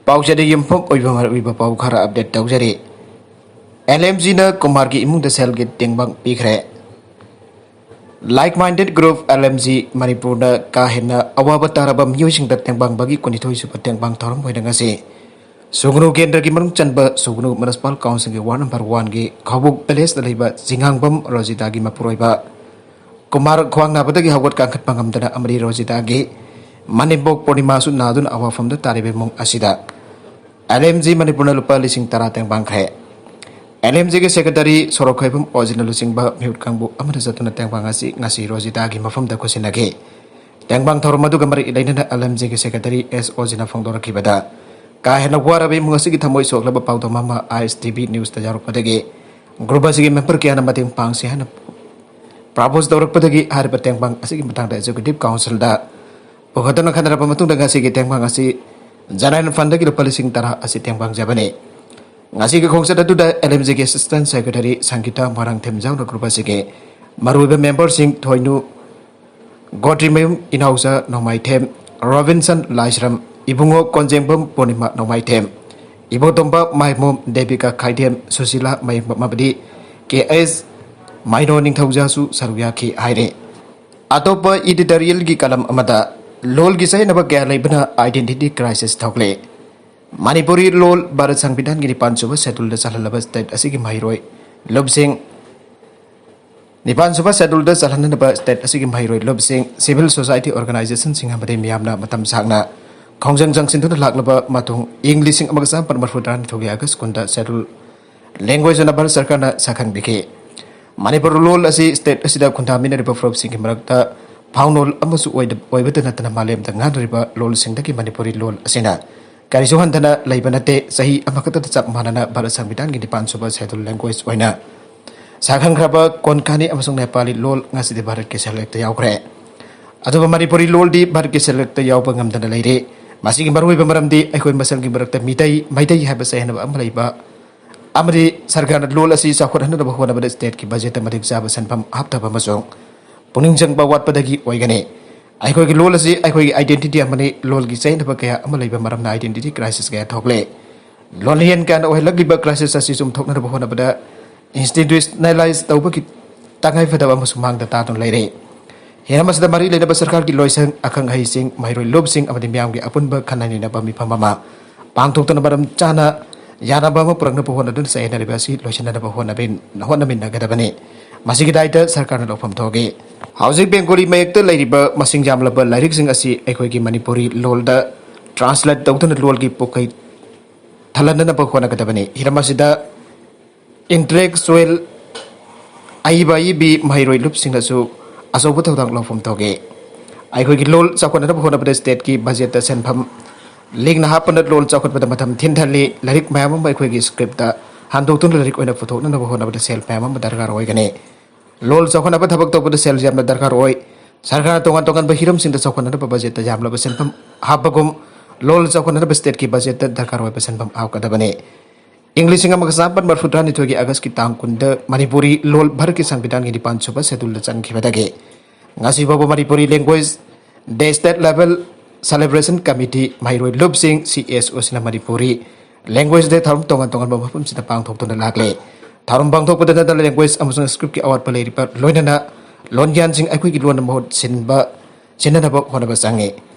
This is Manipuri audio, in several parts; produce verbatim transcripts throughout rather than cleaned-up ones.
ꯄꯥꯎꯆꯦꯗ ꯌꯨꯝꯐꯝ ꯑꯣꯏꯕ ꯃꯔꯨꯑꯣꯏꯕ ꯄꯥꯎ ꯈꯔ ꯑꯞꯗꯦꯠ ꯇꯧꯖꯔꯤ꯫ ꯑꯦꯜ ꯑꯦꯝ ꯖꯤꯅ ꯀꯨꯃꯥꯔꯒꯤ ꯏꯃꯨꯡꯗ ꯁꯦꯜꯒꯤ ꯇꯦꯡꯕꯥꯡ ꯄꯤꯈ꯭ꯔꯦ꯫ Like Minded Group, L M G, ꯃꯅꯤꯄꯨꯔꯗ ꯀꯥ ꯍꯦꯟꯅ ꯑꯋꯥꯕ ꯇꯥꯔꯕ ꯃꯤꯑꯣꯏꯁꯤꯡꯗ ꯇꯦꯡꯕꯥꯡꯕꯒꯤ ꯀꯨꯟꯅꯤꯊꯣꯏ ꯁꯨꯕ ꯇꯦꯡꯕꯥꯡ ꯊꯧꯔꯝ ꯑꯣꯏꯅ ꯉꯁꯤ ꯁꯨꯒꯅꯨ ꯀꯦꯟꯗ꯭ꯔꯒꯤ ꯃꯅꯨꯡ ꯆꯟꯕ ꯁꯨꯒꯅꯨ ꯃ꯭ꯌꯨꯅꯤꯁꯤꯄꯥꯜ ꯀꯥꯎꯟꯁꯤꯜꯒꯤ ꯋꯥꯔꯗ ꯅꯝꯕꯔ ꯋꯥꯟꯒꯤ ꯈꯥꯎꯕꯣꯛ ꯚꯤꯂꯦꯖꯇ ꯂꯩꯕ ꯆꯤꯡꯉꯥꯡꯕꯝ ꯔꯣꯖꯤꯇꯥꯒꯤ ꯃꯄꯨꯔꯣꯏꯕ ꯀꯨꯃꯥꯔ ꯈ꯭ꯋꯥꯡ ꯅꯥꯕꯗꯒꯤ ꯍꯧꯒꯠ ꯀꯥꯡꯈꯠꯄ ꯉꯝꯗꯅ ꯑꯃꯗꯤ ꯔꯣꯖꯤꯇꯥꯒꯤ ꯃꯅꯦꯝꯕꯣꯛ ꯄꯨꯔꯅꯤꯃꯥꯁꯨ ꯅꯥꯗꯨꯅ ꯑꯋꯥꯐꯝꯗ ꯇꯥꯔꯤꯕ ꯏꯃꯨꯡ ꯑꯁꯤꯗ ꯑꯦꯜ ꯑꯦꯝ ꯖꯤ ꯃꯅꯤꯄꯨꯔꯅ ꯂꯨꯄꯥ ꯂꯤꯁꯤꯡ ꯇꯔꯥ ꯇꯦꯡꯕꯥꯡꯈ꯭ꯔꯦ꯫ ꯑꯦꯜ ꯑꯦꯝ ꯖꯤꯒꯤ ꯁꯦꯀ꯭ꯔꯦꯇꯔꯤ ꯁꯣꯔꯣꯛꯈꯣꯏꯕꯝ ꯑꯣꯖꯤꯅ ꯂꯨꯆꯤꯡꯕ ꯃꯤꯍꯨꯠ ꯀꯥꯡꯕꯨ ꯑꯃꯅ ꯆꯠꯇꯨꯅ ꯇꯦꯡꯕꯥꯡ ꯑꯁꯤ ꯉꯁꯤ ꯔꯣꯖꯤꯇꯥꯒꯤ ꯃꯐꯝꯗ ꯈꯨꯠꯁꯤꯟꯅꯈꯤ꯫ ꯇꯦꯡꯕꯥꯡ ꯊꯧꯔꯝ ꯑꯗꯨꯒ ꯃꯔꯤ ꯂꯩꯅꯅ ꯑꯦꯜ ꯑꯦꯝ ꯖꯤꯒꯤ ꯁꯦꯀ꯭ꯔꯦꯇꯔꯤ ꯑꯦꯁ ꯑꯣꯖꯤꯅ ꯐꯣꯡꯗꯣꯔꯛꯈꯤꯕꯗ, ꯀꯥ ꯍꯦꯟꯅ ꯋꯥꯔꯕ ꯏꯃꯨꯡ ꯑꯁꯤꯒꯤ ꯊꯃꯣꯏ ꯁꯣꯛꯂꯕ ꯄꯥꯎꯗꯝ ꯑꯃ ꯑꯥꯏ ꯑꯦꯁ ꯇꯤ ꯚꯤ ꯅ꯭ꯌꯨꯁꯇ ꯌꯥꯎꯔꯛꯄꯗꯒꯤ ꯒ꯭ꯔꯨꯞ ꯑꯁꯤꯒꯤ ꯃꯦꯝꯕꯔ ꯀꯌꯥꯅ ꯃꯇꯦꯡ ꯄꯥꯡꯁꯤ ꯍꯥꯏꯅ ꯄ꯭ꯔꯄꯣꯖ ꯇꯧꯔꯛꯄꯗꯒꯤ ꯍꯥꯏꯔꯤꯕ ꯇꯦꯡꯕꯥꯡ ꯑꯁꯤꯒꯤ ꯃꯇꯥꯡꯗ ꯑꯦꯛꯖꯤꯀ꯭ꯌꯨꯇꯤꯚ ꯀꯥꯎꯟꯁꯤꯜꯗ ꯄꯨꯈꯠꯇꯨꯅ ꯈꯟꯅꯔꯕ ꯃꯇꯨꯡꯗ ꯉꯁꯤꯒꯤ ꯇꯦꯡꯕꯥꯡ ꯑꯁꯤ ꯖꯦꯅꯔꯦꯜ ꯐꯟꯗꯒꯤ ꯂꯨꯄꯥ ꯂꯤꯁꯤꯡ ꯇꯔꯥ ꯑꯁꯤ ꯇꯦꯡꯕꯥꯡꯖꯕꯅꯤ꯫ ꯉꯁꯤꯒꯤ ꯈꯣꯡꯆꯠ ꯑꯗꯨꯗ ꯑꯦꯜ ꯑꯦꯝ ꯖꯤꯒꯤ ꯑꯦꯁꯤꯁꯇꯦꯟ ꯁꯦꯀ꯭ꯔꯦꯇꯔꯤ ꯁꯪꯒꯤꯇꯥ ꯃꯣꯏꯔꯥꯡꯊꯦꯝ ꯌꯥꯎꯅ ꯒ꯭ꯔꯨꯞ ꯑꯁꯤꯒꯤ ꯃꯔꯨꯑꯣꯏꯕ ꯃꯦꯝꯕꯔꯁꯤꯡ ꯊꯣꯏꯅꯨ ꯒꯣꯇ꯭ꯔꯤꯃꯌꯨꯝ ꯏꯅꯥꯎꯆꯥ ꯅꯣꯡꯃꯥꯏꯊꯦꯝ, ꯔꯣꯕꯤꯟꯁꯟ ꯂꯥꯏꯁ꯭ꯔꯝ, ꯏꯕꯨꯡꯉꯣ ꯀꯣꯟꯖꯦꯡꯕꯝ ꯄꯨꯔꯅꯤꯃꯥ ꯅꯣꯡꯃꯥꯏꯊꯦꯝ, ꯏꯕꯣꯇꯣꯝꯕ ꯃꯥꯏꯃꯣꯝ ꯗꯦꯕꯤꯀꯥ ꯈꯥꯏꯗꯦꯝ, ꯁꯨꯁꯤꯂꯥ ꯃꯌꯦꯡꯕꯝ ꯑꯃꯗꯤ ꯀꯦ ꯑꯦꯁ ꯃꯥꯏꯅꯣ ꯅꯤꯡꯊꯧꯖꯥꯁꯨ ꯁꯔꯨꯛ ꯌꯥꯈꯤ ꯍꯥꯏꯔꯤ꯫ ꯑꯇꯣꯞꯄ ꯏꯗꯤꯇꯣꯔꯤꯌꯦꯜꯒꯤ ꯀꯂꯝ ꯑꯃꯗ, ꯂꯣꯜꯒꯤ ꯆꯌꯦꯠꯅꯕ ꯀꯌꯥ ꯂꯩꯕꯅ identity crisis ꯊꯣꯛꯂꯦ꯫ ꯃꯅꯤꯄꯨꯔꯤ ꯂꯣꯜ ꯚꯥꯔꯠ ꯁꯪꯕꯤꯙꯥꯟꯒꯤ ꯅꯤꯄꯥꯟ ꯁꯨꯕ ꯁꯦꯗꯨꯜꯗ ꯆꯜꯍꯜꯂꯕ ꯁ꯭ꯇꯦꯠ ꯑꯁꯤꯒꯤ ꯃꯍꯩꯔꯣꯏ ꯂꯨꯞꯁꯤꯡ, ꯅꯤꯄꯥꯟ ꯁꯨꯕ ꯁꯦꯗꯨꯜꯗ ꯆꯜꯍꯟꯅꯕ ꯁ꯭ꯇꯦꯠ ꯑꯁꯤꯒꯤ ꯃꯍꯩꯔꯣꯏ ꯂꯨꯞꯁꯤꯡ, ꯁꯤꯚꯤꯜ ꯁꯣꯁꯥꯏꯇꯤ ꯑꯣꯔꯒꯅꯥꯏꯖꯦꯁꯟꯁꯤꯡ ꯑꯃꯗꯤ ꯃꯤꯌꯥꯝꯅ ꯃꯇꯝ ꯁꯥꯡꯅ ꯈꯣꯡꯖꯪ ꯆꯪꯁꯤꯟꯗꯨꯅ ꯂꯥꯛꯂꯕ ꯃꯇꯨꯡ, ꯏꯪ ꯂꯤꯁꯤꯡ ꯑꯃꯒ ꯆꯥꯃꯥꯄꯟ ꯃꯔꯤꯐꯨ ꯇꯔꯥꯅꯤꯊꯣꯏꯒꯤ ꯑꯥꯒꯁ ꯀꯨꯟꯗ ꯁꯦꯗꯨꯜ ꯂꯦꯡꯒ꯭ꯋꯦꯖ ꯑꯣꯏꯅ ꯚꯥꯔꯠ ꯁꯔꯀꯥꯔꯅ ꯁꯛꯈꯪꯕꯤꯈꯤ꯫ ꯃꯅꯤꯄꯨꯔ ꯂꯣꯜ ꯑꯁꯤ ꯁ꯭ꯇꯦꯠ ꯑꯁꯤꯗ ꯈꯨꯟꯗꯥꯃꯤꯟꯅꯔꯤꯕ ꯐꯨꯔꯨꯞꯁꯤꯡꯒꯤ ꯃꯔꯛꯇ ꯐꯥꯎꯅꯣꯜ ꯑꯃꯁꯨ ꯑꯣꯏꯗ-, ꯑꯣꯏꯕꯇ ꯅꯠꯇꯅ ꯃꯥꯂꯦꯝꯗ ꯉꯥꯡꯅꯔꯤꯕ ꯂꯣꯜꯁꯤꯡꯗꯒꯤ ꯃꯅꯤꯄꯨꯔꯤ ꯂꯣꯜ ꯑꯁꯤꯅ ꯀꯔꯤꯁꯨ ꯍꯟꯊꯅ ꯂꯩꯕ ꯅꯠꯇꯦ꯫ ꯆꯍꯤ ꯑꯃꯈꯛꯇꯗ ꯆꯞ ꯃꯥꯟꯅꯅ ꯚꯥꯔꯠ ꯁꯪꯕꯤꯙꯥꯟꯒꯤ ꯅꯤꯄꯥꯟ ꯁꯨꯕ ꯁꯦꯗꯨꯜ ꯂꯦꯡꯒ꯭ꯋꯦꯖ ꯑꯣꯏꯅ ꯁꯥꯈꯪꯈ꯭ꯔꯕ ꯀꯣꯟꯀꯥꯅꯤ ꯑꯃꯁꯨꯡ ꯅꯦꯄꯥꯂꯤ ꯂꯣꯜ ꯉꯁꯤꯗꯤ ꯚꯥꯔꯠꯀꯤ ꯁꯦꯜꯂꯦꯛꯇ ꯌꯥꯎꯈ꯭ꯔꯦ꯫ ꯑꯗꯨꯕꯨ ꯃꯅꯤꯄꯨꯔꯤ ꯂꯣꯜꯗꯤ ꯚꯥꯔꯠꯀꯤ ꯁꯦꯜꯂꯦꯛꯇ ꯌꯥꯎꯕ ꯉꯝꯗꯅ ꯂꯩꯔꯦ꯫ ꯃꯁꯤꯒꯤ ꯃꯔꯨꯑꯣꯏꯕ ꯃꯔꯝꯗꯤ ꯑꯩꯈꯣꯏ ꯃꯁꯦꯜꯒꯤ ꯃꯔꯛꯇ ꯃꯤꯇꯩ, ꯃꯩꯇꯩ ꯍꯥꯏꯕ ꯆꯌꯦꯠꯅꯕ ꯑꯃ ꯂꯩꯕ ꯑꯃꯗꯤ ꯁꯔꯀꯥꯔꯅ ꯂꯣꯜ ꯑꯁꯤ ꯆꯥꯎꯈꯠꯍꯟꯅꯕ ꯍꯣꯠꯅꯕꯗ ꯁ꯭ꯇꯦꯠꯀꯤ ꯕꯖꯦꯠꯇ ꯃꯇꯤꯛ ꯆꯥꯕ ꯁꯦꯟꯐꯝ ꯍꯥꯞꯇꯕ ꯑꯃꯁꯨꯡ ꯄꯨꯛꯅꯤꯡ ꯆꯪꯕ ꯋꯥꯠꯄꯗꯒꯤ ꯑꯣꯏꯒꯅꯤ꯫ ꯑꯩꯈꯣꯏꯒꯤ ꯂꯣꯜ ꯑꯁꯤ ꯑꯩꯈꯣꯏꯒꯤ identity ꯑꯃꯅꯤ꯫ ꯂꯣꯜꯒꯤ ꯆꯌꯦꯠꯅꯕ ꯀꯌꯥ ꯑꯃ ꯂꯩꯕ ꯃꯔꯝꯅ identity crisis ꯀꯌꯥ ꯊꯣꯛꯂꯦ꯫ ꯂꯣꯟꯂꯤꯌꯟ ꯀꯌꯥꯅ ꯑꯣꯏꯍꯜꯂꯛꯂꯤꯕ crisis ꯑꯁꯤ ꯆꯨꯝꯊꯣꯛꯅꯅꯕ ꯍꯣꯠꯅꯕꯗ institutionalize ꯇꯧꯕꯒꯤ ꯇꯉꯥꯏꯐꯗꯕ ꯑꯃꯁꯨ ꯃꯥꯡꯗ ꯇꯥꯗꯨꯅ ꯂꯩꯔꯦ꯫ ꯍꯤꯔꯝ ꯑꯁꯤꯗ ꯃꯔꯤ ꯂꯩꯅꯕ ꯁꯔꯀꯥꯔꯒꯤ ꯂꯣꯏꯁꯪ, ꯑꯈꯪ ꯑꯍꯩꯁꯤꯡ, ꯃꯍꯩꯔꯣꯏ ꯂꯨꯞꯁꯤꯡ ꯑꯃꯗꯤ ꯃꯤꯌꯥꯝꯒꯤ ꯑꯄꯨꯟꯕ ꯈꯟꯅ ꯅꯩꯅꯕ ꯃꯤꯐꯝ ꯑꯃ ꯄꯥꯡꯊꯣꯛꯇꯨꯅ ꯃꯔꯝ ꯆꯥꯅ ꯌꯥꯅꯕ ꯑꯃ ꯄꯨꯔꯛꯅꯕ ꯍꯣꯠꯅꯗꯨꯅ ꯆꯌꯦꯠꯅꯔꯤꯕ ꯑꯁꯤ ꯂꯣꯏꯁꯤꯟꯅꯅꯕ ꯍꯣꯠꯅꯕꯤꯟ-, ꯍꯣꯠꯅꯃꯤꯟꯅꯒꯗꯕꯅꯤ꯫ ꯃꯁꯤꯒꯤ ꯗꯥꯏꯇ ꯁꯔꯀꯥꯔꯅ ꯂꯧꯐꯝ ꯊꯣꯛꯏ꯫ ꯍꯧꯖꯤꯛ ꯕꯦꯡꯒꯣꯂꯤ ꯃꯌꯦꯛꯇ ꯂꯩꯔꯤꯕ ꯃꯁꯤꯡ ꯌꯥꯝꯂꯕ ꯂꯥꯏꯔꯤꯛꯁꯤꯡ ꯑꯁꯤ ꯑꯩꯈꯣꯏꯒꯤ ꯃꯅꯤꯄꯨꯔꯤ ꯂꯣꯜꯗ translate ꯇꯧꯗꯨꯅ ꯂꯣꯜꯒꯤ ꯄꯨꯈꯩ ꯊꯜꯍꯟꯅꯅꯕ ꯍꯣꯠꯅꯒꯗꯕꯅꯤ꯫ ꯍꯤꯔꯝ ꯑꯁꯤꯗ intellectual ꯑꯏꯕ ꯑꯏꯕꯤ ꯃꯍꯩꯔꯣꯏ ꯂꯨꯞꯁꯤꯡꯅꯁꯨ ꯑꯆꯧꯕ ꯊꯧꯗꯥꯡ ꯂꯧꯐꯝ ꯊꯣꯛꯏ꯫ ꯑꯩꯈꯣꯏꯒꯤ ꯂꯣꯜ ꯆꯥꯎꯈꯠꯅꯅꯕ ꯍꯣꯠꯅꯕꯗ stateꯀꯤ budgetꯇ ꯁꯦꯟꯐꯝ ꯂꯤꯛꯅ ꯍꯥꯞꯄꯅ ꯂꯣꯜ ꯆꯥꯎꯈꯠꯄꯗ ꯃꯇꯝ ꯊꯤꯟꯊꯜꯂꯤ꯫ ꯂꯥꯏꯔꯤꯛ ꯃꯌꯥꯝ ꯑꯃ ꯑꯩꯈꯣꯏꯒꯤ scriptꯇ ꯍꯟꯗꯣꯛꯇꯨꯅ ꯂꯥꯏꯔꯤꯛ ꯑꯣꯏꯅ ꯄꯨꯊꯣꯛꯅꯅꯕ ꯍꯣꯠꯅꯕꯗ ꯁꯦꯜ ꯃꯌꯥꯝ ꯑꯃ ꯗꯔꯀꯥꯔ ꯑꯣꯏꯒꯅꯤ꯫ ꯂꯣꯜ ꯆꯥꯎꯈꯠꯅꯕ ꯊꯕꯛ ꯇꯧꯕꯗ ꯁꯦꯜ ꯌꯥꯝꯅ ꯗꯔꯀꯥꯔ ꯑꯣꯏ꯫ ꯁꯔꯀꯥꯔꯅ ꯇꯣꯉꯥꯟ ꯇꯣꯉꯥꯟꯕ ꯍꯤꯔꯝꯁꯤꯡꯗ ꯆꯥꯎꯈꯠꯅꯅꯕ budgetꯇ ꯌꯥꯝꯂꯕ ꯁꯦꯟꯐꯝ ꯍꯥꯞꯄꯒꯨꯝ ꯂꯣꯜ ꯆꯥꯎꯈꯠꯅꯅꯕ stateꯀꯤ budgetꯇ ꯗꯔꯀꯥꯔ ꯑꯣꯏꯕ ꯁꯦꯟꯐꯝ ꯍꯥꯞꯀꯗꯕꯅꯤ꯫ ꯏꯪ ꯂꯤꯁꯤꯡ ꯑꯃꯒ ꯆꯥꯃꯥꯄꯟ ꯃꯔꯤꯐꯨꯇꯔꯥꯅꯤꯊꯣꯏꯒꯤ Augustꯀꯤ ꯇꯥꯡ ꯀꯨꯟꯗ ꯃꯅꯤꯄꯨꯔꯤ ꯂꯣꯜ ꯚꯥꯔꯠꯀꯤ ꯁꯪꯕꯤꯙꯥꯟꯒꯤ ꯅꯤꯄꯥꯟ ꯁꯨꯕ schedule ꯆꯟꯈꯤꯕꯗꯒꯤ ꯉꯁꯤ ꯐꯥꯎꯕ Manipuri language day state level celebration committee ꯃꯍꯩꯔꯣꯏ ꯂꯨꯞꯁꯤꯡ, CSOꯁꯤꯡꯅ ꯃꯅꯤꯄꯨꯔꯤ language day ꯊꯧꯔꯝ ꯇꯣꯉꯥꯟ ꯇꯣꯉꯥꯟꯕ ꯃꯐꯝꯁꯤꯡꯗ ꯄꯥꯡꯊꯣꯛꯇꯨꯅ ꯂꯥꯛꯂꯦ꯫ ꯊꯧꯔꯝ ꯄꯥꯡꯊꯣꯛꯄꯗ ꯅꯠꯇꯅ language ꯑꯃꯁꯨꯡ scriptꯀꯤ ꯑꯋꯥꯠꯄ ꯂꯩꯔꯤꯕ ꯂꯣꯏꯅꯅ ꯂꯣꯟꯌꯥꯟꯁꯤꯡ ꯑꯩꯈꯣꯏꯒꯤ ꯂꯣꯟꯅ ꯃꯍꯨꯠ ꯁꯤꯟꯕ, ꯁꯤꯟꯅꯅꯕ ꯍꯣꯠꯅꯕ ꯆꯪꯉꯤ꯫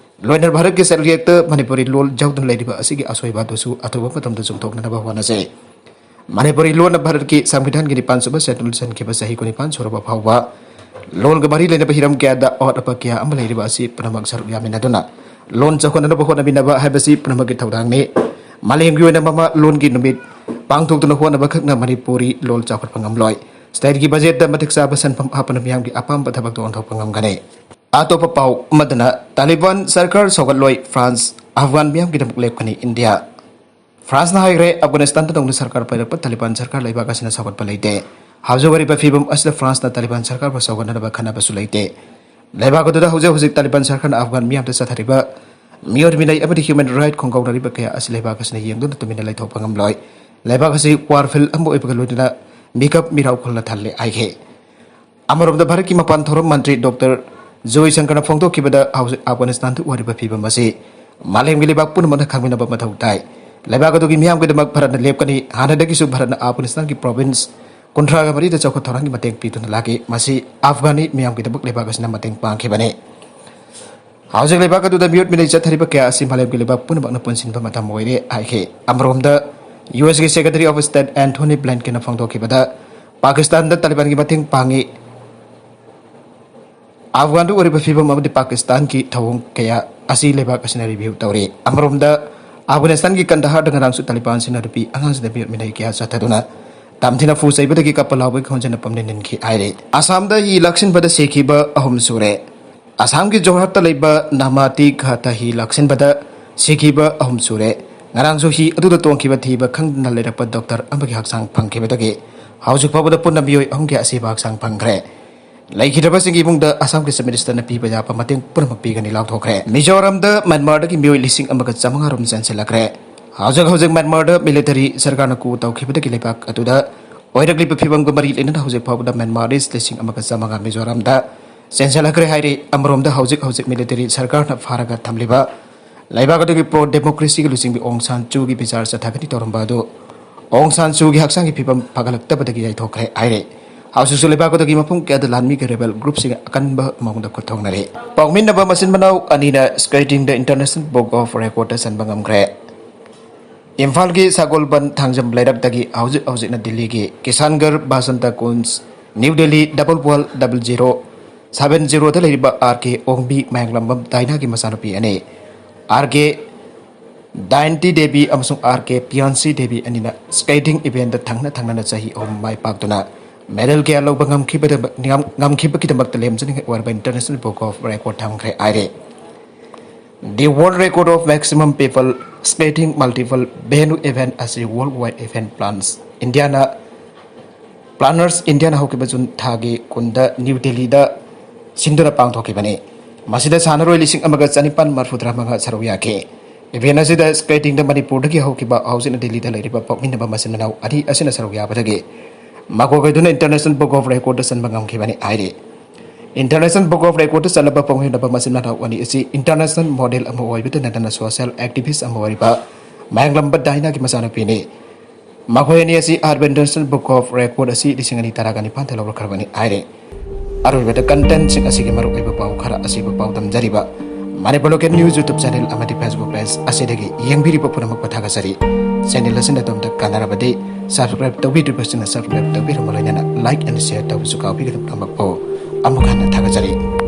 ꯂꯣꯏꯅꯅ ꯚꯥꯔꯠꯀꯤ ꯁꯦꯜꯌꯦꯛꯇ ꯃꯅꯤꯄꯨꯔꯤ ꯂꯣꯜ ꯌꯥꯎꯗꯨꯅ ꯂꯩꯔꯤꯕ ꯑꯁꯤꯒꯤ ꯑꯁꯣꯏꯕ ꯑꯗꯨꯁꯨ ꯑꯊꯨꯕ ꯃꯇꯝꯗ ꯆꯨꯝꯊꯣꯛꯅꯅꯕ ꯍꯣꯠꯅꯁꯤ꯫ ꯃꯅꯤꯄꯨꯔꯤ ꯂꯣꯟꯅ ꯚꯥꯔꯠꯀꯤ ꯁꯪꯕꯤꯙꯥꯟꯒꯤ ꯅꯤꯄꯥꯟ ꯁꯨꯕ schedule ꯆꯟꯈꯤꯕ ꯆꯍꯤ ꯀꯨꯟꯅꯤꯄꯥꯟ ꯁꯨꯔꯕ ꯐꯥꯎꯕ ꯂꯣꯟꯒ ꯃꯔꯤ ꯂꯩꯅꯕ ꯍꯤꯔꯝ ꯀꯌꯥꯗ ꯑꯋꯥꯠ ꯑꯄꯥ ꯀꯌꯥ ꯑꯃ ꯂꯩꯔꯤꯕ ꯑꯁꯤ ꯄꯨꯝꯅꯃꯛ ꯁꯔꯨꯛ ꯌꯥꯃꯤꯟꯅꯗꯨꯅ ꯂꯣꯟ ꯆꯥꯎꯈꯠꯅꯅꯕ ꯍꯣꯠꯅꯃꯤꯟꯅꯕ ꯍꯥꯏꯕꯁꯤ ꯄꯨꯝꯅꯃꯛꯀꯤ ꯊꯧꯗꯥꯡꯅꯤ꯫ ꯃꯥꯂꯦꯝꯒꯤ ꯑꯣꯏꯅ ꯃꯃꯥ ꯂꯣꯟꯒꯤ ꯅꯨꯃꯤꯠ ꯄꯥꯡꯊꯣꯛꯇꯨꯅ ꯍꯣꯠꯅꯕ ꯈꯛꯅ ꯃꯅꯤꯄꯨꯔꯤ ꯂꯣꯟ ꯆꯥꯎꯈꯠꯄ ꯉꯝꯂꯣꯏ꯫ Stateꯀꯤ budgetꯇ ꯃꯇꯤꯛ ꯆꯥꯕ ꯁꯦꯟꯐꯝ ꯍꯥꯞꯄꯅ ꯃꯤꯌꯥꯝꯒꯤ ꯑꯄꯥꯝꯕ ꯊꯕꯛꯇ ꯑꯣꯟꯊꯣꯛꯄ ꯉꯝꯒꯅꯤ꯫ ꯑꯇꯣꯞꯄ ꯄꯥꯎ ꯑꯃꯗꯅ, ꯇꯥꯂꯤꯕꯥꯟ ꯁꯔꯀꯥꯔ ꯁꯧꯒꯠꯂꯣꯏ, ꯐ꯭ꯔꯥꯟꯁ ꯑꯐꯒꯥꯟ ꯃꯤꯌꯥꯝꯒꯤꯗꯃꯛ ꯂꯦꯞꯀꯅꯤ ꯏꯟꯗꯤꯌꯥ꯫ ꯐ꯭ꯔꯥꯟꯁꯅ ꯍꯥꯏꯈ꯭ꯔꯦ, ꯑꯐꯒꯥꯅꯤꯁꯇꯥꯟꯗ ꯅꯧꯅ ꯁꯔꯀꯥꯔ ꯄꯥꯏꯔꯛꯄ ꯇꯥꯂꯤꯕꯥꯟ ꯁꯔꯀꯥꯔ ꯂꯩꯕꯥꯛ ꯑꯁꯤꯅ ꯁꯧꯒꯠꯄ ꯂꯩꯇꯦ꯫ ꯍꯧꯖꯤꯛ ꯑꯣꯏꯔꯤꯕ ꯐꯤꯕꯝ ꯑꯁꯤꯗ ꯐ꯭ꯔꯥꯟꯁꯅ ꯇꯥꯂꯤꯕꯥꯟ ꯁꯔꯀꯥꯔꯕꯨ ꯁꯧꯒꯠꯅꯅꯕ ꯈꯟꯅꯕꯁꯨ ꯂꯩꯇꯦ꯫ ꯂꯩꯕꯥꯛ ꯑꯗꯨꯗ ꯍꯧꯖꯤꯛ ꯍꯧꯖꯤꯛ ꯇꯥꯂꯤꯕꯥꯟ ꯁꯔꯀꯥꯔꯅ ꯑꯐꯒꯥꯟ ꯃꯤꯌꯥꯝꯗ ꯆꯠꯊꯔꯤꯕ ꯃꯤꯑꯣꯠ ꯃꯤꯅꯩ ꯑꯃꯗꯤ human right ꯈꯣꯡꯒꯥꯎꯅꯔꯤꯕ ꯀꯌꯥ ꯑꯁꯤ ꯂꯩꯕꯥꯛ ꯑꯁꯤꯅ ꯌꯦꯡꯗꯨꯅ ꯇꯨꯃꯤꯟꯅ ꯂꯩꯊꯣꯛꯄ ꯉꯝꯂꯣꯏ꯫ ꯂꯩꯕꯥꯛ ꯑꯁꯤ war field ꯑꯃ ꯑꯣꯏꯕꯒ ꯂꯣꯏꯅꯅ ꯃꯤꯀꯞ ꯃꯤꯔꯥꯎ ꯈꯨꯜꯅ ꯊꯜꯂꯦ ꯍꯥꯏꯈꯤ꯫ ꯑꯃꯔꯣꯝꯗ ꯚꯥꯔꯠꯀꯤ ꯃꯄꯥꯟ ꯊꯧꯔꯝ ꯃꯟꯇ꯭ꯔꯤ ꯗꯣꯛꯇꯔ ꯖꯣꯏ ꯁꯪꯀꯔꯅ ꯐꯣꯡꯗꯣꯛꯈꯤꯕꯗ, ꯍꯧꯖꯤꯛ ꯑꯐꯒꯥꯅꯤꯁꯇꯥꯟꯗ ꯑꯣꯏꯔꯤꯕ ꯐꯤꯕꯝ ꯑꯁꯤ ꯃꯥꯂꯦꯝꯒꯤ ꯂꯩꯕꯥꯛ ꯄꯨꯝꯅꯃꯛꯅ ꯈꯪꯃꯤꯟꯅꯕ ꯃꯊꯧ ꯇꯥꯏ꯫ ꯂꯩꯕꯥꯛ ꯑꯗꯨꯒꯤ ꯃꯤꯌꯥꯝꯒꯤꯗꯃꯛ ꯚꯥꯔꯠꯅ ꯂꯦꯞꯀꯅꯤ꯫ ꯍꯥꯟꯅꯗꯒꯤꯁꯨ ꯚꯥꯔꯠꯅ ꯑꯐꯒꯥꯅꯤꯁꯇꯥꯟꯒꯤ ꯄ꯭ꯔꯣꯚꯤꯟꯁ ꯀꯨꯟꯊ꯭ꯔꯥꯒ ꯃꯔꯤꯗ ꯆꯥꯎꯈꯠ ꯊꯧꯔꯥꯡꯒꯤ ꯃꯇꯦꯡ ꯄꯤꯗꯨꯅ ꯂꯥꯛꯈꯤ꯫ ꯃꯁꯤ ꯑꯐꯒꯥꯅꯤ ꯃꯤꯌꯥꯝꯒꯤꯗꯃꯛ ꯂꯩꯕꯥꯛ ꯑꯁꯤꯅ ꯃꯇꯦꯡ ꯄꯥꯡꯈꯤꯕꯅꯤ꯫ ꯍꯧꯖꯤꯛ ꯂꯩꯕꯥꯛ ꯑꯗꯨꯗ ꯃꯤꯑꯣꯠ ꯃꯤꯅꯩ ꯆꯠꯊꯔꯤꯕ ꯀꯌꯥ ꯑꯁꯤ ꯃꯥꯂꯦꯝꯒꯤ ꯂꯩꯕꯥꯛ ꯄꯨꯝꯅꯃꯛꯅ ꯄꯨꯟꯁꯤꯟꯕ ꯃꯇꯝ ꯑꯣꯏꯔꯦ ꯍꯥꯏꯈꯤ꯫ ꯑꯃꯔꯣꯝꯗ, ꯌꯨ ꯑꯦꯁꯀꯤ ꯁꯦꯀ꯭ꯔꯦꯇꯔꯤ ꯑꯣꯐ ꯁ꯭ꯇꯦꯠ ꯑꯦꯟꯊꯣꯅꯤ ꯕ꯭ꯂꯤꯟꯀꯦꯟꯅ ꯐꯣꯡꯗꯣꯛꯈꯤꯕꯗ, ꯄꯥꯀꯤꯁꯇꯥꯟꯗ ꯇꯥꯂꯤꯕꯥꯟꯒꯤ ꯃꯇꯦꯡ ꯄꯥꯡꯏ꯫ ꯑꯐꯒꯥꯟꯗ ꯑꯣꯏꯔꯤꯕ ꯐꯤꯕꯝ ꯑꯃꯗꯤ ꯄꯥꯀꯤꯁꯇꯥꯟꯒꯤ ꯊꯧꯑꯣꯡ ꯀꯌꯥ ꯑꯁꯤ ꯂꯩꯕꯥꯛ ꯑꯁꯤꯅ ꯔꯤꯚꯤꯌꯨ ꯇꯧꯔꯤ꯫ ꯑꯃꯔꯣꯝꯗ, ꯑꯐꯒꯥꯅꯤꯁꯇꯥꯟꯒꯤ ꯀꯟꯗꯍꯥꯔꯗ ꯉꯔꯥꯡꯁꯨ ꯇꯥꯂꯤꯕꯥꯟꯁꯤꯡꯅ ꯅꯨꯄꯤ ꯑꯉꯥꯡꯁꯤꯡꯗ ꯃꯤꯑꯣꯠ ꯃꯤꯅꯩ ꯀꯌꯥ ꯆꯠꯊꯗꯨꯅ ꯇꯝꯊꯤꯅ ꯐꯨ ꯆꯩꯕꯗꯒꯤ ꯀꯞꯄ ꯂꯥꯎꯕꯒꯤ ꯈꯣꯟꯖꯦꯜꯅ ꯄꯝꯅ ꯅꯤꯟꯈꯤ ꯍꯥꯏꯔꯤ꯫ ꯑꯁꯥꯝꯗ ꯍꯤ ꯂꯥꯛꯁꯤꯟꯕꯗ ꯁꯤꯈꯤꯕ ꯑꯍꯨꯝ ꯁꯨꯔꯦ꯫ ꯑꯁꯥꯝꯒꯤ ꯖꯣꯔꯍꯥꯠꯇ ꯂꯩꯕ ꯅꯥꯃꯥꯇꯤ ꯘꯥꯠꯇ ꯍꯤ ꯂꯥꯛꯁꯤꯟꯕꯗ ꯁꯤꯈꯤꯕ ꯑꯍꯨꯝ ꯁꯨꯔꯦ꯫ ꯉꯔꯥꯡꯁꯨ ꯍꯤ ꯑꯗꯨꯗ ꯇꯣꯡꯈꯤꯕ ꯊꯤꯕ ꯈꯪꯗꯅ ꯂꯩꯔꯛꯄ ꯗꯣꯛꯇꯔ ꯑꯃꯒꯤ ꯍꯛꯆꯥꯡ ꯐꯪꯈꯤꯕꯗꯒꯤ ꯍꯧꯖꯤꯛ ꯐꯥꯎꯕꯗ ꯄꯨꯟꯅ ꯃꯤꯑꯣꯏ ꯑꯍꯨꯝꯒꯤ ꯑꯁꯤꯕ ꯍꯛꯆꯥꯡ ꯐꯪꯈ꯭ꯔꯦ꯫ ꯂꯩꯈꯤꯗ꯭ꯔꯕꯁꯤꯡꯒꯤ ꯏꯃꯨꯡꯗ ꯑꯁꯥꯝꯒꯤ ꯆꯤꯐ ꯃꯤꯅꯤꯁꯇꯔꯅ ꯄꯤꯕ ꯌꯥꯕ ꯃꯇꯦꯡ ꯄꯨꯝꯅꯃꯛ ꯄꯤꯒꯅꯤ ꯂꯥꯎꯊꯣꯛꯈ꯭ꯔꯦ꯫ ꯃꯤꯖꯣꯔꯥꯝꯗ ꯃ꯭ꯌꯥꯟꯃꯥꯔꯗꯒꯤ ꯃꯤꯑꯣꯏ ꯂꯤꯁꯤꯡ ꯑꯃꯒ ꯆꯥꯃꯉꯥ ꯔꯣꯝ ꯆꯦꯟꯁꯤꯜꯂꯛꯈ꯭ꯔꯦ꯫ ꯍꯧꯖꯤꯛ ꯍꯧꯖꯤꯛ ꯃ꯭ꯌꯥꯟꯃꯥꯔꯗ ꯃꯤꯂꯤꯇꯔꯤ ꯁꯔꯀꯥꯔꯅ ꯀꯨ ꯇꯧꯈꯤꯕꯗꯒꯤ ꯂꯩꯕꯥꯛ ꯑꯗꯨꯗ ꯑꯣꯏꯔꯛꯂꯤꯕ ꯐꯤꯕꯝꯒ ꯃꯔꯤ ꯂꯩꯅꯅ ꯍꯧꯖꯤꯛ ꯐꯥꯎꯕꯗ ꯃ꯭ꯌꯥꯟꯃꯥꯔꯤꯁ ꯂꯤꯁꯤꯡ ꯑꯃꯒ ꯆꯥꯃꯉꯥ ꯃꯤꯖꯣꯔꯥꯝꯗ ꯆꯦꯟꯁꯤꯜꯂꯛꯈ꯭ꯔꯦ ꯍꯥꯏꯔꯤ꯫ ꯑꯃꯔꯣꯝꯗ, ꯍꯧꯖꯤꯛ ꯍꯧꯖꯤꯛ ꯃꯤꯂꯤꯇꯔꯤ ꯁꯔꯀꯥꯔꯅ ꯐꯥꯔꯒ ꯊꯝꯂꯤꯕ ꯂꯩꯕꯥꯛ ꯑꯗꯨꯒꯤ ꯄ꯭ꯔꯣ ꯗꯦꯃꯣꯀ꯭ꯔꯦꯁꯤꯒꯤ ꯂꯨꯆꯤꯡꯕꯤ ꯑꯣꯡ ꯁꯥꯟ ꯆꯨꯒꯤ ꯕꯤꯆꯥꯔ ꯆꯠꯊꯒꯅꯤ ꯇꯧꯔꯝꯕ ꯑꯗꯨ ꯑꯣꯡ ꯁꯥꯟ ꯆꯨꯒꯤ ꯍꯛꯆꯥꯡꯒꯤ ꯐꯤꯕꯝ ꯐꯒꯠꯂꯛꯇꯕꯗꯒꯤ ꯌꯥꯏꯊꯣꯛꯈ꯭ꯔꯦ ꯍꯥꯏꯔꯦ꯫ ꯍꯧꯖꯤꯛꯁꯨ ꯂꯩꯕꯥꯛ ꯑꯗꯨꯒꯤ ꯃꯐꯝ ꯀꯌꯥꯗ ꯂꯥꯟꯃꯤꯒꯤ ꯔꯦꯕꯦꯜ ꯒ꯭ꯔꯨꯞꯁꯤꯡ ꯑꯀꯟꯕ ꯃꯑꯣꯡꯗ ꯈꯨꯠ ꯊꯣꯛꯅꯔꯤ꯫ ꯄꯥꯎꯃꯤꯟꯅꯕ ꯃꯆꯤꯟ ꯃꯅꯥꯎ ꯑꯅꯤꯅ ꯁ꯭ꯀꯦꯇꯤꯡꯗ ꯏꯟꯇꯔꯅꯦꯁꯅꯦꯜ ꯕꯨꯛ ꯑꯣꯐ ꯔꯦꯀꯣꯔꯗꯇ ꯆꯟꯕ ꯉꯝꯈ꯭ꯔꯦ꯫ ꯏꯝꯐꯥꯜꯒꯤ ꯁꯒꯣꯜꯕꯟ ꯊꯥꯡꯖꯝ ꯂꯩꯔꯛꯇꯒꯤ ꯍꯧꯖꯤꯛ ꯍꯧꯖꯤꯛꯅ ꯗꯤꯜꯂꯤꯒꯤ Kishangarh Basant Kunj, new Delhi double one double zero seven ꯖꯤꯔꯣꯗ ꯂꯩꯔꯤꯕ ꯑꯥꯔ ꯀꯦ ꯑꯣꯡꯕꯤ ꯃꯌꯥꯡꯂꯝꯕꯝ ꯗꯥꯏꯅꯥꯒꯤ ꯃꯆꯥꯅꯨꯄꯤ ꯑꯅꯤ, ꯑꯥꯔ ꯀꯦ ꯗꯥꯏꯟꯇꯤ ꯗꯦꯕꯤ ꯑꯃꯁꯨꯡ ꯑꯥꯔ ꯀꯦ ꯄꯤꯌꯥꯟꯁꯤ ꯗꯦꯕꯤ ꯑꯅꯤꯅ ꯁ꯭ꯀꯦꯇꯤꯡ ꯏꯚꯦꯟꯗ ꯊꯪꯅ ꯊꯪꯅꯅ ꯆꯍꯤ ꯑꯍꯨꯝ ꯃꯥꯏ ꯄꯥꯛꯇꯨꯅ ꯃꯦꯗꯜ ꯀꯌꯥ ꯂꯧꯕ ꯉꯝꯈꯤꯕꯗ-, ꯉꯝ-, ꯉꯝꯈꯤꯕꯒꯤꯗꯃꯛꯇ ꯂꯦꯝꯖꯅꯤꯡꯉꯥꯏ ꯑꯣꯏꯔꯕ ꯏꯟꯇꯔꯅꯦꯁꯅꯦꯜ ꯕꯨꯛ ꯑꯣꯐ ꯔꯦꯀꯣꯔꯗ ꯊꯝꯈ꯭ꯔꯦ ꯍꯥꯏꯔꯦ꯫ The World Record of Maximum People Skating Multiple Venue Event ꯑꯁꯤ World Wide Event Plans ꯏꯟꯗꯤꯌꯥꯅ ꯄ꯭ꯂꯥꯅꯔꯁ ꯏꯟꯗꯤꯌꯥꯅ ꯍꯧꯈꯤꯕ ꯖꯨꯟ ꯊꯥꯒꯤ ꯀꯨꯟꯗ ꯅ꯭ꯌꯨ ꯗꯤꯜꯂꯤꯗ ꯁꯤꯟꯗꯨꯅ ꯄꯥꯡꯊꯣꯛꯈꯤꯕꯅꯤ꯫ ꯃꯁꯤꯗ ꯁꯥꯟꯅꯔꯣꯏ ꯂꯤꯁꯤꯡ ꯑꯃꯒ ꯆꯅꯤꯄꯥꯟ ꯃꯔꯤꯐꯨꯇꯔꯥ ꯃꯉꯥ ꯁꯔꯨꯛ ꯌꯥꯈꯤ꯫ ꯏꯚꯦꯟ ꯑꯁꯤꯗ ꯁ꯭ꯀꯦꯇꯤꯡꯗ ꯃꯅꯤꯄꯨꯔꯗꯒꯤ ꯍꯧꯈꯤꯕ ꯍꯧꯖꯤꯛꯅ ꯗꯤꯜꯂꯤꯗ ꯂꯩꯔꯤꯕ ꯄꯣꯛꯃꯤꯟꯅꯕ ꯃꯆꯤꯟ ꯃꯅꯥꯎ ꯑꯅꯤ ꯑꯁꯤꯅ ꯁꯔꯨꯛ ꯌꯥꯕꯗꯒꯤ ꯃꯀꯣꯛ ꯑꯣꯏꯗꯨꯅ ꯏꯟꯇꯔꯅꯦꯁꯅꯦꯜ ꯕꯨꯛ ꯑꯣꯐ ꯔꯦꯀꯣꯔꯗꯇ ꯆꯟꯕ ꯉꯝꯈꯤꯕꯅꯤ ꯍꯥꯏꯔꯤ꯫ International Book of Record ꯆꯜꯂꯕ ꯄꯣꯛꯃꯤꯟꯅꯕ ꯃꯆꯤꯟ ꯃꯅꯥꯎ ꯑꯅꯤ ꯑꯁꯤ international model ꯑꯃ ꯑꯣꯏꯕꯇ ꯅꯠꯇꯅ social activist ꯑꯃ ꯑꯣꯏꯔꯤꯕ ꯃꯌꯥꯡꯂꯝꯕ ꯗꯥꯏꯅꯥꯒꯤ ꯃꯆꯥꯅꯨꯄꯤꯅꯤ꯫ ꯃꯈꯣꯏ ꯑꯅꯤ ꯑꯁꯤ Arbitrary Book of Record ꯑꯁꯤ ꯂꯤꯁꯤꯡ ꯑꯅꯤ ꯇꯔꯥꯒ ꯅꯤꯄꯥꯟꯗ ꯂꯧꯔꯛꯈ꯭ꯔꯕꯅꯤ ꯍꯥꯏꯔꯤ꯫ ꯑꯔꯣꯏꯕꯗ contentꯁꯤꯡ ꯑꯁꯤꯒꯤ ꯃꯔꯨꯑꯣꯏꯕ ꯄꯥꯎ ꯈꯔ ꯑꯁꯤꯕꯨ ꯄꯥꯎꯗꯝꯖꯔꯤꯕ Manipur Local News YouTube channel ꯑꯃꯗꯤ Facebook page ꯑꯁꯤꯗꯒꯤ ꯌꯦꯡꯕꯤꯔꯤꯕ ꯄꯨꯝꯅꯃꯛꯄꯨ ꯊꯥꯒꯠꯆꯔꯤ꯫ Channel ꯑꯁꯤꯅ ꯑꯗꯣꯝꯗ ꯀꯥꯟꯅꯔꯕꯗꯤ subscribe ꯇꯧꯕꯤꯗ꯭ꯔꯤꯕꯁꯤꯡꯅ subscribe ꯇꯧꯕꯤꯔꯝꯕ ꯂꯣꯏꯅꯅ like and share ꯇꯧꯕꯁꯨ ꯀꯥꯎꯕꯤꯒꯅꯨ꯫ ꯄꯨꯝꯅꯃꯛꯄꯨ ꯑꯃꯨꯛ ꯍꯟꯅ ꯊꯥꯒꯠꯆꯔꯤ꯫